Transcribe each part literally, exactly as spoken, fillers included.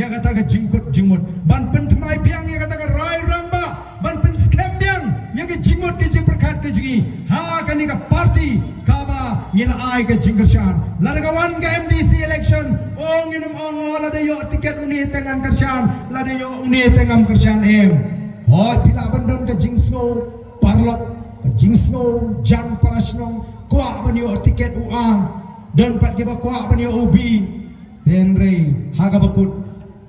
Ïa kata ka jingkut jingmut ban pynthymmai biang ïa kata ka rai rangbah, ban pynskhem biang ïa ka jingmut ka jingpyrkhat ka jong ngi ha kane ka party kaba ngi la ai ka jingkyrshan. Lada ka wan ka M D C election, o ngin ym ong, o lada ïoh tiket une te ngan kyrshan, lada ïoh une te ngam kyrshan, em. Hooid, phi lah ban don ka jingsngew paralok, ka jingsngew jan para shnong, kwah ban ïoh tiket u A, don pat kiba kwah ban ïoh u B. Hynrei ha kaba kut,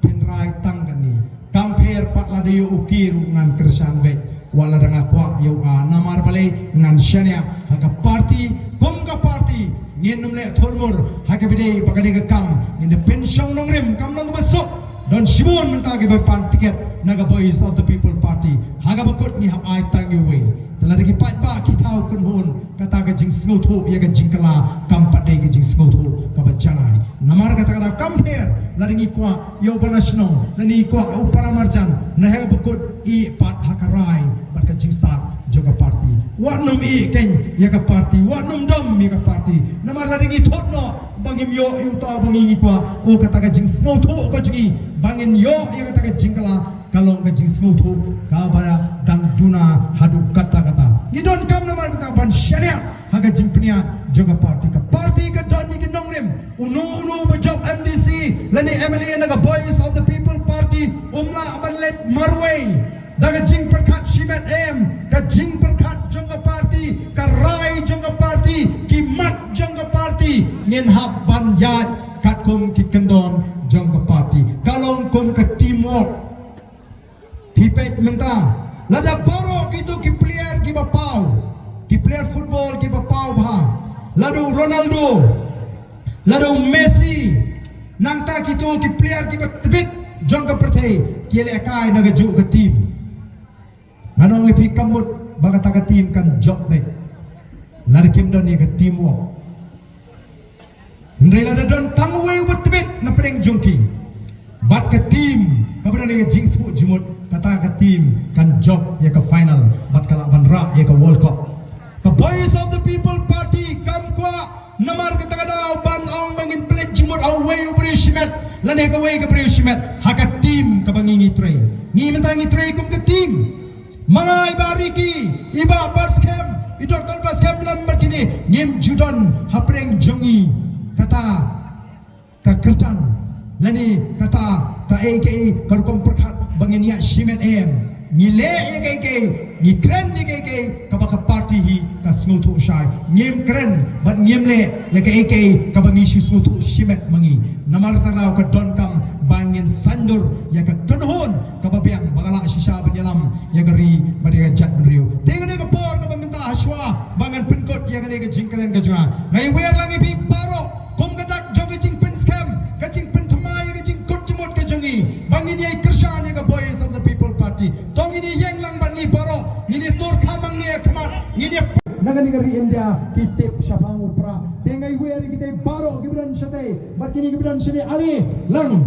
pynrai tang kane. Kam pher pat lada ïoh u Kiir ruh ngan kyrshan beit wat lada nga kwah ïa u A. Namar balei? Ngan shaniah ha ka party, kum ka party ngin ym leh thurmur ha kaba ïadei bad kane ka kam. Ngin da pynshong nongrim, kam long kaba suk. Don shibun mynta kiba pan tiket na ka Voice of the People Party. Ha kaba kut ngi hap ai tang ïa uwei. Te lada ki paidbah ki thaw kynhun, kata ka jingsngewthuh ïa ka jingkylla kam pat dei ka jingsngewthuh kaba janai. Namar kata ka daw, kam pher lada ngi kwah ïa u para shnong, lada ngi kwah u para marjan, na ha kaba kut ïeh pat ha ka rai bad ka jingstad jong ka party. Wat nym ïeh keiñ ïa ka party, wat nym dom ïa ka party. Namar lada ngi thut noh ba ngim ïoh ïa uta ba ngi, ngi kwah, o kata ka jingsngewthuh ka jong ngi ba ngin ïoh ïa kata ka jingkylla, ka long ka jingsngewthuh kaba dang duna haduh katta katta. Ngi donkam namar kata ban shaniah ha ka jingpynïaid jong ka party. Ka party ka don ïa ki nongrim. Uno uno ba jop M D C lane M L A na ka Voice of the People Party um lah ban leit marwei da ka jingpyrkhat shimet, em. Ka jingpyrkhat jong ka party, ka rai jong ka party, ki mat jong ka party ngin hap ban ïaid katkum ki kyndon jong ka party. Ka long kum ka teamwork. Phi peit mynta, lada baroh kito ki player kiba paw, ki player football kiba paw bha, lada u Ronaldo, lada u Messi, nangta kito ki player kiba tbit jong ka pyrthei ki lehkai na kajuh ka team. Ngan ong ïa phi, kam mut ba kata ka team kan jop beit lada kim don ïa ka teamwork. Hynrei lada don tang uwei uba tbit na pdeng jong ki bad ka team kaba don ïa ka jingsngewthuh jingmut, kata ka team kan jop ïa ka final bad ka lah ban rah ïa ka World Cup. Ka Voice of the People Party kam kwah namar kata ka daw ban ong ba ngin pynleit jingmut ha uwei u briew shimet lane kawei ka briew shimet ha ka team kaba ngi ngi trei. Ngi mynta ngi trei kum ka team. Ma nga, i Bah Ricky, i Bah Batskhem, i Doktor Batskhem lem bad kine, ngim ju don hapdeng jong ngi kata ka kyrdan lane kata kaei kaei ka rukom pyrkhat ba ngin ïa shimet, em. Ngi leh ïa kaei kaei, ngi kren ïa kaei kaei kaba ka party hi ka sngewthuh shai. Ngim kren bad ngim leh ïa kaei kaei kaba ngi shu sngewthuh shimet ma ngi. Namar kata ka daw ka donkam ba ngin saiñdur ïa ka kynhun kaba biang ba ka lah shisha ban ïalam ïa ka ri bad ïa ka jaitbynriew. Te kane ka por kaba mynta, hashwa ba ngan pynkut ïa kane ka jingkren ka jong nga, nga ïawer lang ïa phi baroh kum ka dak jong ka jingpynskhem, ka jingpynthymmai ïa ka jingkut jingmut ka jong ngi ba ngin ïai kyrshan ïa ka Voice of the People Party. To ngin ïeng lang bad ngi baroh, ngin ïa tur kham hangne ha khmat, ngin ïa na kane ka ri India ki tip shaphang u Prah. Te nga ïawer ïa kita baroh kiba don shatei bad kine kiba don shane, ale lang.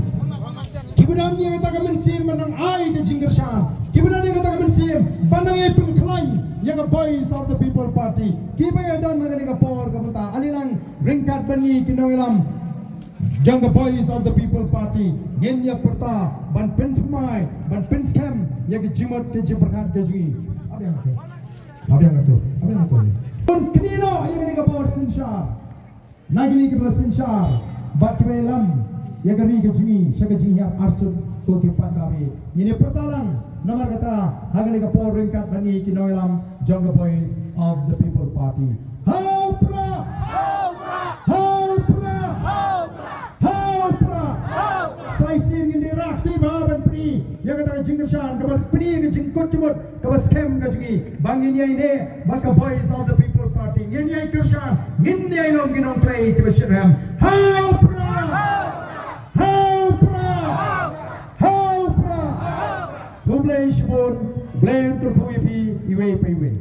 Kiba don ïa kata ka mynsiem ban nang ai ka jingkyrshan, kiba don ïa kata ka mynsiem ban nang ïai pynkhlaiñ ïa ka Voice of the People Party, kiba ïa don ha kane ka por ka mynta, ale lang ryngkat bad ngi ki nongïalam jong ka Voice of the People Party, ngin ïa pyrta ban pynthymmai, ban pynskhem ïa ka jingmut ka jingpyrkhat ka jong ngi. Abiang tu. Abiang tu. Abiang tu. Bun kynnoh ïa kane ka bor synshar. Na kine kiba la synshar bad kiba ïalam ïa ka ri ka jong ngi sha ka jinghiar arsut, ko ki paidbah, ngin ïa pyrta lang namar kata ha kane ka por ryngkat bad ngi ki nongïalam jong ka Voice of the People Party. Ha u Prah! Ha u Prah! Ha u Prah! Sa shisien ngin ïa rah kti bha ban pyni ïa kata ka jingkyrshan, kaba pyni ka jingkut jingmut kaba skhem ka jong ngi ba ngin ïai neh bad ka Voice of the People Party. Ngin ïai kyrshan, ngin ïai long ki nongtrei kiba shitrhem. Ha u Prah! Ha u Prah! Ha u Prah! Khublei shibun, Blei un kyrkhu ïa phi iwei pa iwei.